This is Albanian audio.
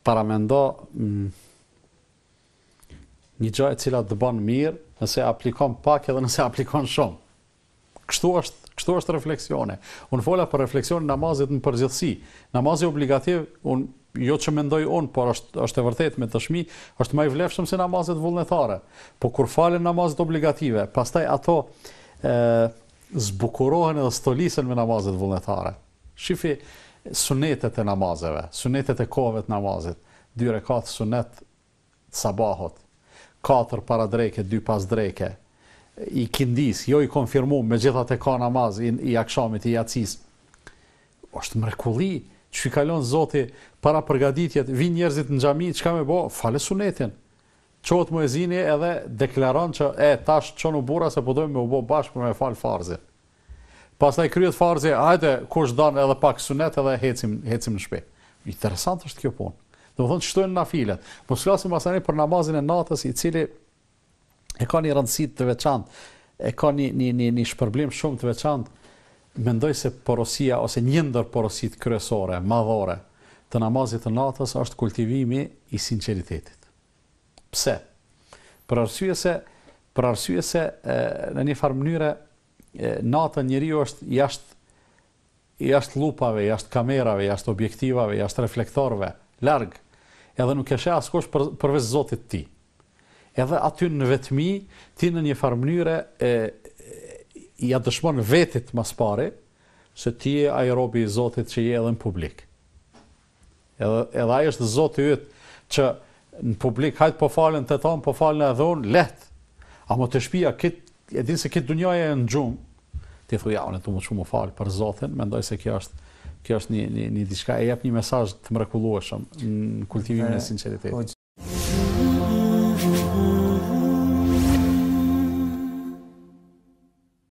Paramendo mm, një gjë e cila të bën mirë, nëse aplikon pak edhe nëse aplikon shumë. Kështu është, kështu është refleksioni. Unë fola për refleksionin e namazit në përgjithësi. Namazi obligativ, unë jo që mendoj unë, por është është e vërtetë me dëshmi, është më i vlefshëm se namazet vullnetare. Po kur falen namazet obligative, pastaj ato ë zbukurohen edhe stolisen me namazet vullnetare. Shifi sunetet e namazeve, sunetet e kohëve të namazit, dy rekat sunet të sabahut, katër para dreke, dy pas dreke, i ikindisë, jo i konfirmum, megjithatë ka namaz i, i akshamit, i jacisë. Është mrekulli, që i ka lon Zoti para përgatitjet, vijnë njerëzit në xhami, çka me bo, fale sunetin. Çohet muezini edhe deklaron që e tash çonu burra se po dojmë me u bo bashkë për me fal farzin. Pastaj kryhet farzi, hajde kush don edhe pak sunet edhe hecim hecim në shtëpi. Interesant është kjo punë. Domethënë qështu janë nafilet. Mos flasim pastaj për namazin e natës i cili e ka një rëndësi të veçantë, e ka një një një një shpërblim shumë të veçantë. Mendoj se porosia ose një ndër porositë kryesore, madhore të namazit të natës është kultivimi i sinqeritetit. Pse? Për arsye se për arsye se e, në një farë mënyre natën njeriu është jashtë jashtë llupave, jashtë kamerave, jashtë objektivave, jashtë reflektorëve, larg. Edhe nuk e sheh askush për, përveç Zotit të tij. Edhe aty në vetmi, ti në një farë mënyre e, ia dëshmon vetit ma s'pari, se ti je ai robi i Zotit që je edhe në publik. Edhe edhe ai është Zoti yt që në publik hajt po falen të tanë, po falen edhe unë, lehtë. Ama te shtëpia kit e din se krejt dunjaja e në gjumë. Ti thu ja, unë du me u çu me fal për Zotin, mendoj se kjo është kjo është një një një diçka e jep një mesazh të mrekullueshëm në kultivimin e sinqeritetit.